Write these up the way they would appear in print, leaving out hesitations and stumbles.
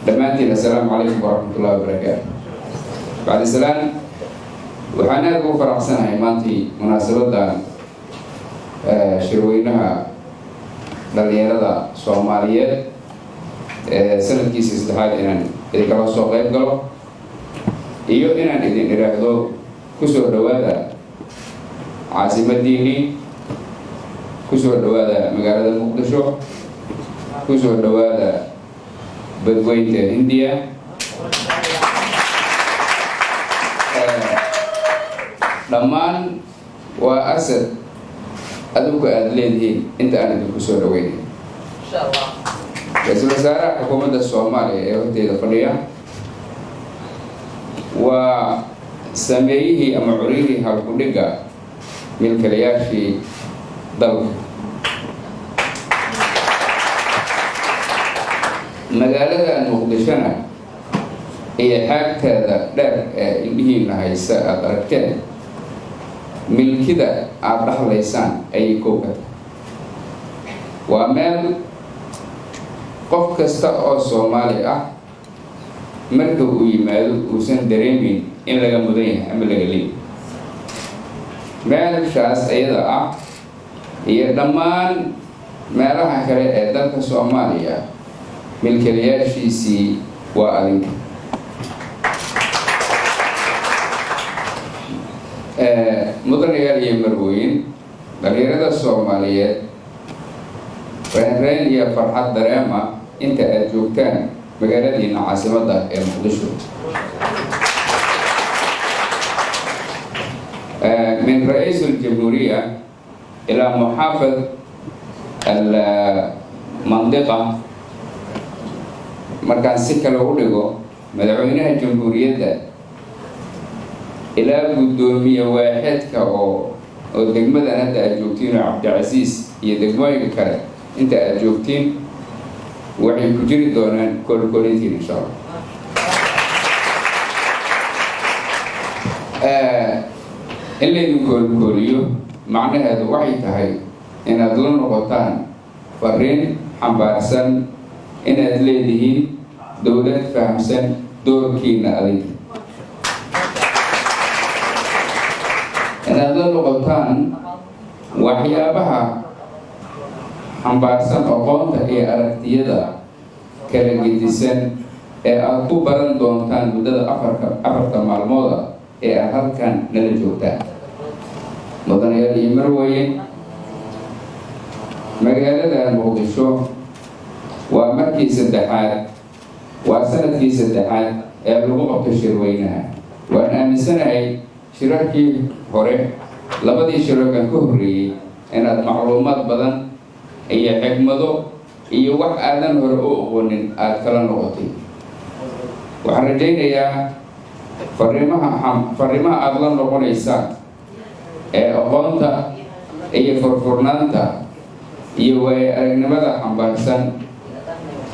Dhammaantiin, assalaamu calaykum waraxmatullahi wabarakaatu. Bacdi salaan, waxaan aada ugu faraxsanahay maantii munaasabadan shirweynaha dhalinyarada Soomaaliyeed ee sanadkiisii saddexaad inaan idinkala soo qayb galo iyo inaan idin idhaahdo kusoo dhowaada caasimadiinii, kusoo dhowaada magaalada Muqdisho, kusoo dhowaada Badweynta Hindiya. Dhammaan waa asad adinku aada leedihiin inta aan idinku soo dhaweynay. Ra-iisul wasaaraha xukuumadda Soomaaliya ee horteeda fadhiya waa sameeyihii ama curihii halkudhigga milkilayaashii dalka. Magaalada Muqdishona iyo xeebteeda dheer ee indhihiina haysa aada aragteen, milkida aada dhaxlaysaan ayay koob ka tahay. Waa meel qof kasta oo Soomaali ah marka uu yimaado uusan dareemeyn in laga mudan yahay ama laga leeyay. Meeshaas iyada ah iyo dhammaan meelaha kale ee dalka Soomaaliya, milkilayaashiisii waa adinka. Mudanayaal iyo marwooyin, dhalinyarada Soomaaliyeed, reenreen iyo farxad dareema inta aada joogtaan magaaladiina caasimadda ee Muqdisho. Min ra-iis aljamhuuriya ilaa muxaafid almandiqa, markaan si kale u dhigo, madaxweynaha jamhuuriyadda ilaa guddoomiye waaxeedka oo degmadan hadda aada joogtiin oo Cabdicasiis iyo degmooyinka kale inta aada joogtiin, waxay ku jiri doonaan koolkoolintiin, insha Allah. In laydin koolkooliyo macnaheedu waxay tahay inaad la noqotaan fariin xambaarsan inaad leedihiin dowlad fahamsan doorkiina adinka, inaad la noqotaan waxyaabaha xambaarsan aqoonta iyo aragtiyada kala gedisan ee aada ku baran doontaan muddada afarta maalmooda ee aad halkan nala joogtaan. Mudanayaal iyo marweye, magaalada Muqdisho waa markii saddexaad, waa sanadkii saddexaad ee lagu qabto shirweynaha. Waan aaminsanahay shirarkii hore, labadii shirarkan ka horreeyey, inaad macluumaad badan iyo xigmado iyo wax aadan hore u aqoonin aada kala noqotay. Waxaan rajaynayaa fariimaha aada la noqonaysaan ee aqoonta iyo furfurnaanta iyo waayo aragnimada xambaarsan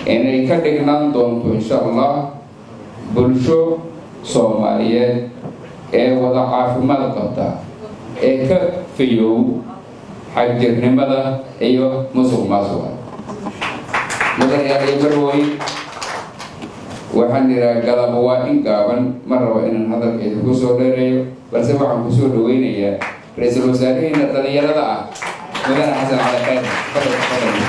inay ka dhignaan doonto, insha Allah, bulsho Soomaaliyeed ee wada caafimaad qabta ee ka fayow xagjirnimada iyo musuq maasuqa. Mudanayaal iyo marwooyin, waxaan idhaha galaba waa in gaaban. Ma rabo inaan hadalka idinku soo dheereeyo, balse waxaan kusoo dhaweynayaa ra-iisul wasaaraheena dhalinyarada ah, mudane Xasan Cali Khayr. Fadal, fadal.